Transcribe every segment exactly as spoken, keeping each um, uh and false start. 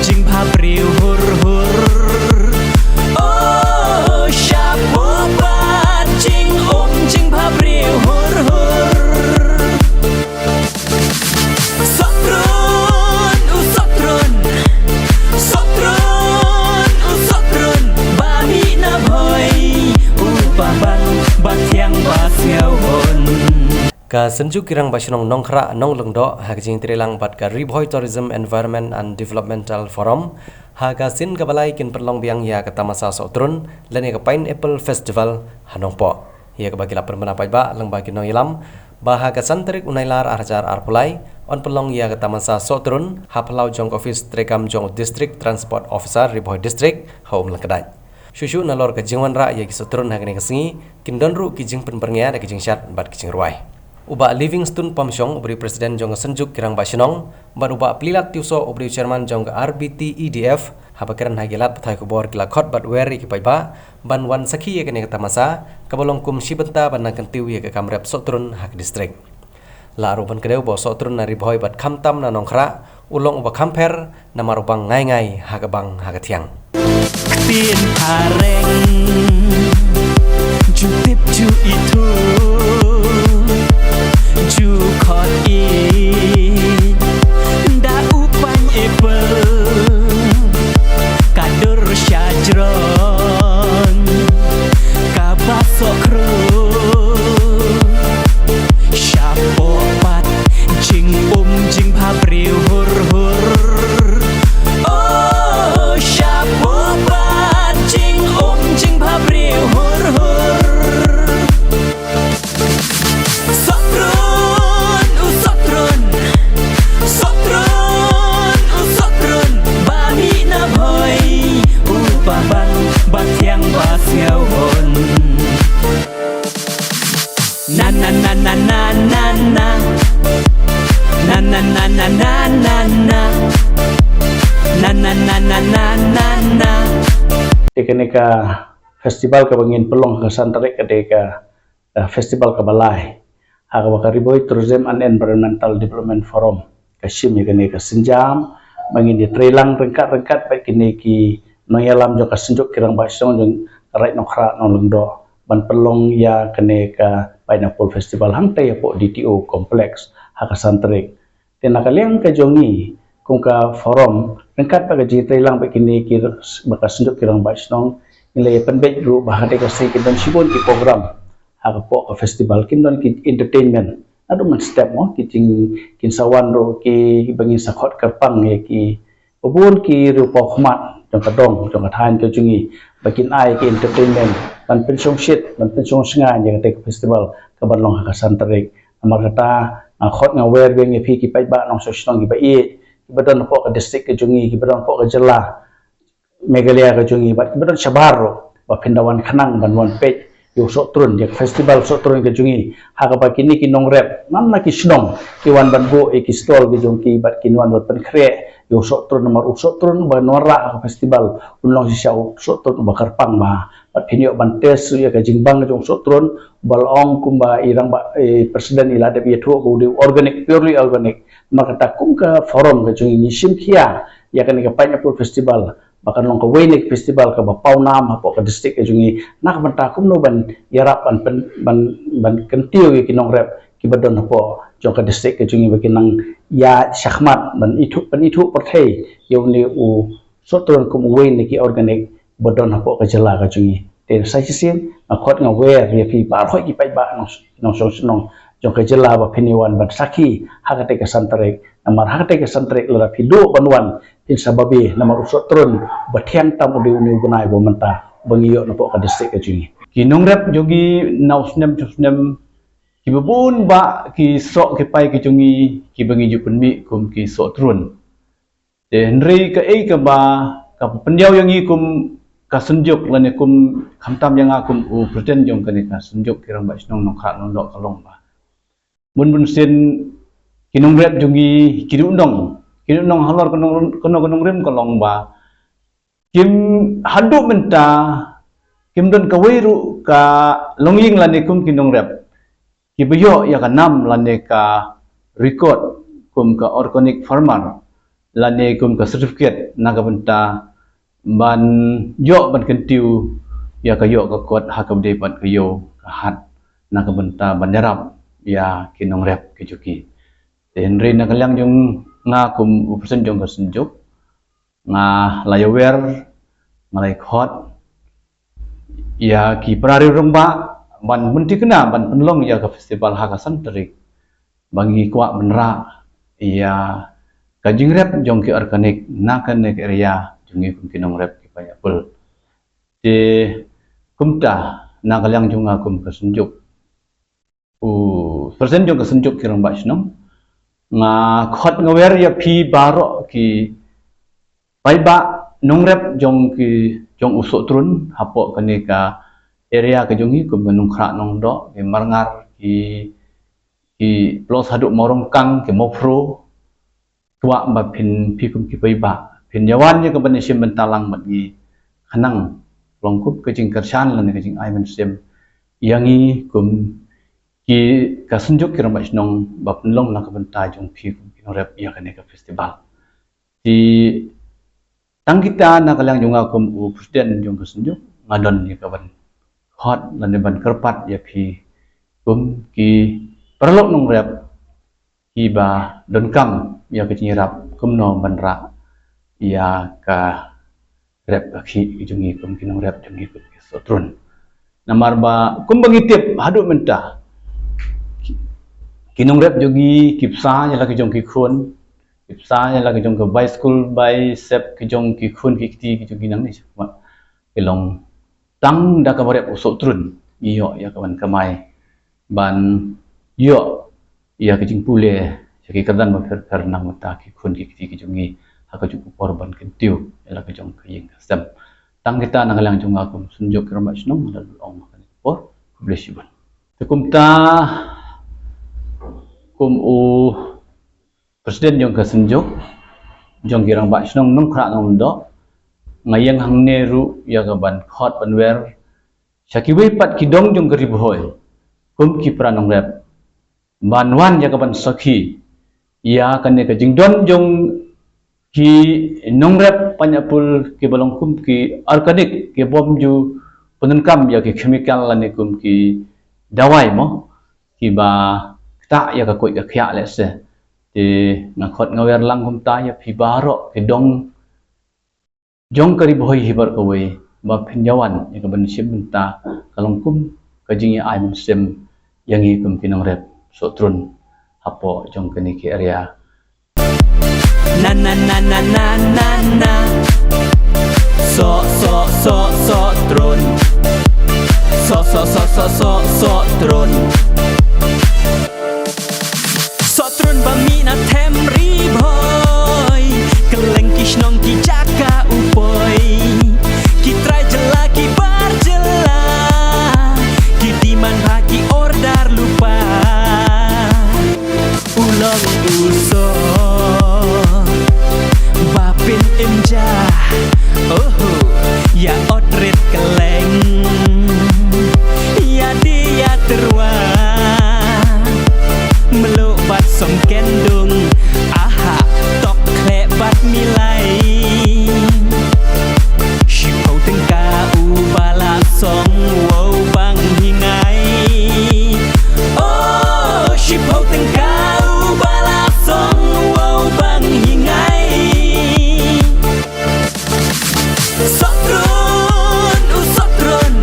Jingbhabriew hur hur. Oh, shapoh pat jingum jingbhabriew hur hur. Sohtrun, u Sohtrun. Sohtrun, u Sohtrun. Ba mih na Bhoi, u ba bang, ba thiang ba sngewhun. Ka Synjuk Ki Rangbah Shnong Nongkhrah Nonglyngdoh ha ka jingtreilang bad ka Ri Bhoi Tourism Environment and Developmental Forum ha ka sien kaba lai kin pynlong biang ïa ka tamasa Sohtrun lane ka Pineapple Festival ha Nongpoh. Ïa kaba ki la pynbna paidbah lyngba ki nongïalam ba ha ka san tarik u Nailar ar hajar arphew lai yn pynlong ïa ka tamasa Sohtrun ha phyllaw jong ka ophis treikam jong u District Transport Officer Ri Bhoi District ha Umlyngkdait. Shuh shuh nalor ka jingwanrah ïa ki Sohtrun ha kane ka sngi, kin don ruh ki jingpynbyrngia da ki jingshad bad ki jingrwai. U Bah Livingstone Pamshong, uba dei u President jong ka Synjuk Ki Rangbah Shnong, bad u Bah Plilat Tiewsoh, uba dei u Chairman jong ka R B T E D F, haba kren ha ki lad pathai khubor ki la khot bad wer ïa ki paidbah ban wan sakhi ïa kane ka tamasa kaba long kum shi bynta ban nang kyntiew ïa ka kam rep Sohtrun ha ka district. La ruh ban kdew ba u Sohtrun na Ri Bhoi bad khamtam na Nongkhrah u long uba kham pher namar u bang ngai ngai ha ka bang ha ka thiang. Ktien phareng ju tip ju ithuh ju khot ïeit da u pineapple ka dur sha jrong kaba sohkruh. Shapoh pat jingum jingbhabriew hur hur. Oh, shapoh pat jingum jingbhabriew hur hur. Sohtrun, u Sohtrun. Sohtrun, u Sohtrun. Ba mih na Bhoi, u ba bang, ba thiang ba sngewhun. Na na na na na na na. Na na na na na na na. Na na na na na na na. Ïa kane ka festival kaba ngin pynlong ha ka san tarik ka dei ka, eh, festival kaba lai. Ha kaba ka Ri Bhoi Tourism and Environmental Development Forum ka shim ïa kane ka sienjam ba ngin ïa treilang ryngkat ryngkat bad kine ki nongïalam jong ka Synjuk Ki Rangbah Shnong jong ka Raid Nongkhrah Nonglyngdoh ban pynlong ïa kane ka Pineapple Festival hangta hapoh D T O Complex ha ka san tarik. Te na ka liang ka jong ngi kum ka forum ryngkat bad ka jingtreilang bad kine ki, bad ka Synjuk Ki Rangbah Shnong, ngi la ïa pynbeit ruh ba ha kane ka sngi kin don shibun ki program ha ka pdeng ka festival, kin don ki entertainment. Naduh mynstep mo ki jing, kin sa wan ruh ki, ba ngin sa khot kyrpang ïa ki, ba bun ki riewpaw khmat jong ka dong jong ka thaiñ ka jong ngi ba kin ai ki entertainment ban pynshongshit, ban pynshongshngaiñ ïa kata ka festival kaban long ha ka san tarik. Namar kata nga khot nga wer biang ïa phi ki paidbah nongshong shnong kiba ïeit, kiba don hapoh ka district ka jong ngi, kiba don hapoh ka jylla Meghalaya ka jong ngi bad kiba don shabar ruh ba phin da wan khnang ban wan peit ïa u Sohtrun, ïa ka festival Sohtrun ka jong ngi, ha kaba kine ki nongrep man la ki shnong ki wan ban buh ïa ki stall ki jong ki bad kin wan ban pynkhreh ïa u Sohtrun, namar u Sohtrun ba ngi wanrah ha ka festival un long shisha u Sohtrun uba kyrpang bha. Bad phin ïoh ban test ïa ka jingbang jong u Sohtrun ba la ong kumba i rangbah, i president i la dep ïathuh ba u dei organic, purely organic. Namar kata kum ka forum ka jong ngi ngi shim khia ïa kane ka Pineapple Festival ba kan long kawei na ki festival kaba pawnam hapoh ka district ka jong ngi. Na ka bynta kumno ban ïarap ban pyn-, ban, ban kyntiew ïa ki nongrep kiba don hapoh jong ka district ka jong ngi ba kin nang ïaid shakhmat ban ithuh, ban ithuh pyrthei ïa une u Sohtrun kum uwei na ki organic ba don hapoh ka jylla ka jong ngi. Te sa shisien nga khot nga wer ïa phi baroh ki paidbah nong, nongshong shnong jong ka jylla ba phin ïa wan ban sakhi ha kata ka san tarik. Namar ha kata ka san tarik lada phi duh ban wan phin sa babe, namar u Sohtrun ba thiang tam u dei une u bnai ba mynta ba ngi ïoh napoh ka district ka jong ngi. Ki nongrep jong ngi na u snem sha u snem kiba bun bah ki soh ki pai ki jong ngi kiba ngi ju pynmih kum ki Sohtrun. Te hynrei kaei kaba, kaba pyndiaw ïa ngi kum ka Synjuk lane kum khamtam ïa nga kum u president jong kane ka Synjuk Ki Rangbah Shnong Nongkhrah Nonglyngdoh ka long ba bun bun sien ki nongrep jong ngi ki duh nong, ki duh nong halor ka nong, ka nong, ka nongrim ka long ba kim haduh mynta kim don kawei ruh ka longïing lane kum ki nongrep kiba ïoh ïa ka nam lane ka record kum ka organic farmer. lane kum ka certificate na ka bynta ban ïoh ban kyntiew ïa ka ïoh ka kot ha kaba dei bad ka ïew ka hat na ka bynta ban ïarap ïa ki nongrep ki jong ki. Te hynrei na ka liang jong nga kum u president jong ka Synjuk, nga la ïawer, nga la ïakhot ïa ki para riew rangbah ban pynthikna ban pynlong ïa ka festival ha ka san tarik, ba ngi kwah ban rah ïa ka jingrep jong ki organic na kane ka area jong ngi kum ki nongrep ki Pineapple. Te kumta na ka liang jong nga kum ka Synjuk, u president jong ka Synjuk ki Rangbah Shnong, nga khot nga wer ïa phi baroh ki paidbah nongrep jong ki, jong u Sohtrun hapoh kane ka area ka jong ngi kum ka Nongkhrah Nongdoh, ki Marngar, ki, ki Plos haduh Mawryngkang, ki Mawphro, kwah ba phin, phi kum ki paidbah phin ïawan ïa ka ban ïashim bynta lang bad ngi khnang long kum ka jingkyrshan lane ka jingai mynsiem ïa ngi kum ki, ka Synjuk ki Rangbah Shnong, ba pynlong na ka bynta jong phi kum ki nongrep ïa kane ka festival. Te tang kita na ka liang jong nga kum u president jong ka Synjuk, nga don ïa ka ban khot lane ban kyrpad ïa phi kum ki paralok nongrep kiba donkam ïa ka jingïarap kumno ban rah ïa ka rep ka khih ki jong ngi kum ki nongrep jong ngi kum ki Sohtrun. Namar ba kumba ngi tip haduh mynta ki, ki nongrep jong ngi ki bsa ïa la ki jong ki khun, ki bsa ïa la ki jong ka bai skul bai sep ki jong ki khun ki kti ki jong ngi nangne, ki long tang da kaba rep u Sohtrun ngi ïoh ïa ka ban kamai ban ïoh ïa ka jingpule ïa ki kyrdan bapher bapher na ka bynta ki khun ki kti ki jong ngi ha kajuh ka por ban kyntiew ïa la ka jong ka ïing ka sem. Tang kita na ka liang jong nga kum Synjuk ki Rangbah Shnong, nga la ong ha kane ka por. Khublei shibun. Te kumta kum u president jong ka Synjuk jong ki Rangbah Shnong Nongkhrah Nongdoh, nga ïeng hangne ruh ïa ka ban khot ban wer sha kiwei pat ki dong jong ka Ri Bhoi kum ki para nongrep ban wan ïa ka ban sakhi ïa kane ka jingdon jong ki nongrep Pineapple kiba long kum ki organic, ki bym ju pyndonkam ïa ki chemical lane kum ki dawai mo, kiba ktah ïa ka koit ka khiah lehse. Te nga khot nga wer lang kumta ïa phi baroh ki dong jong ka Ri Bhoi hi baroh kawei ba phin ïawan ïa ka ban shim bynta ka long kum ka jingïa-ai mynsiem ïa ngi kum ki nongrep Sohtrun hapoh jong kane ka area. Na na na na na na na. Soh soh soh Sohtrun. Soh soh soh soh soh Sohtrun. Sohtrun ba mih na them Ri Bhoi, kylleng ki shnong ki jaka u poi, ki trai jylla ki bar jylla, ki demand ha ki order lypa. U long u soh ba pynimjah, oho, ïa ot rit kylleng, ïa die ïa tyrwa, mluh bad song kyndung, aha, tok khleh bad milai. Shiphew tyngka u ba la song, wow bang hi ngai. Oh, shiphew tyngka u ba la song, wow bang hi ngai. Sohtrun, u Sohtrun.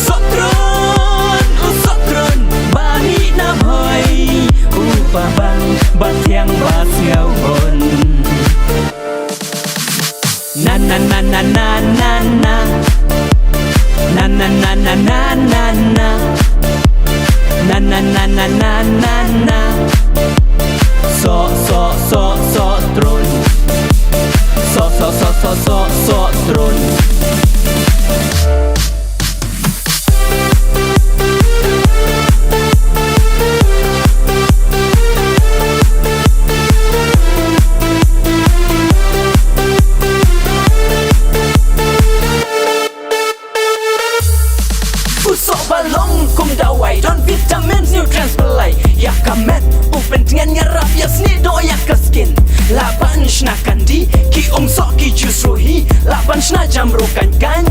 Sohtrun, u Sohtrun, ba mih na Bhoi, u ba bang, ba thiang, ba sngewbun. Na na na na na na na. Na na na na na na na. Na na na na na na na. Soh soh soh Sohtrun. Soh soh soh soh soh Sohtrun. U soh ba long kum dawai, don vitamins, nutrients ba lai ïa ka met, u pyntngen ïarap ïa snieh doh ïa ka skin. La ban na kandi, ki ong soh ki ju sngewsih, lah ban shna jam ruh kan kan.